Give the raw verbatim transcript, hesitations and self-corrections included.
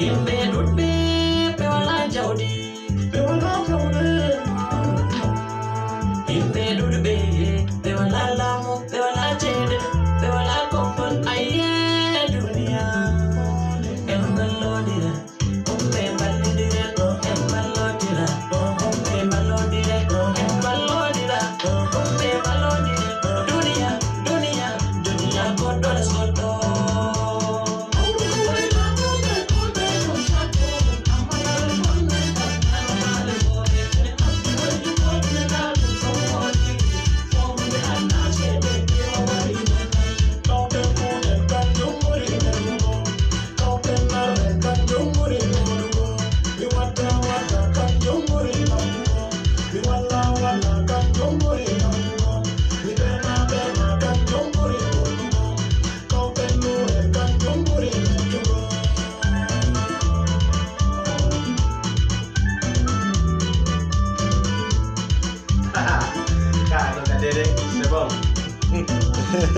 Yimɓe ɗuɗɓe, ɓe walaa jawdi, ɓe walaa jawdi. Yimɓe ɗuɗɓe, ɓe walaa laamu, ɓe walaa ceede, ɓe walaa konngol. Ayye, duniya, en mballondira. Umɓe mballondira, en mballondira. Umɓe mballondira, en mballondira. Umɓe mballondira. Duniya, duniya, duniya, goɗɗo les goɗɗo. Ka, ɗo ka dede, c'est bon.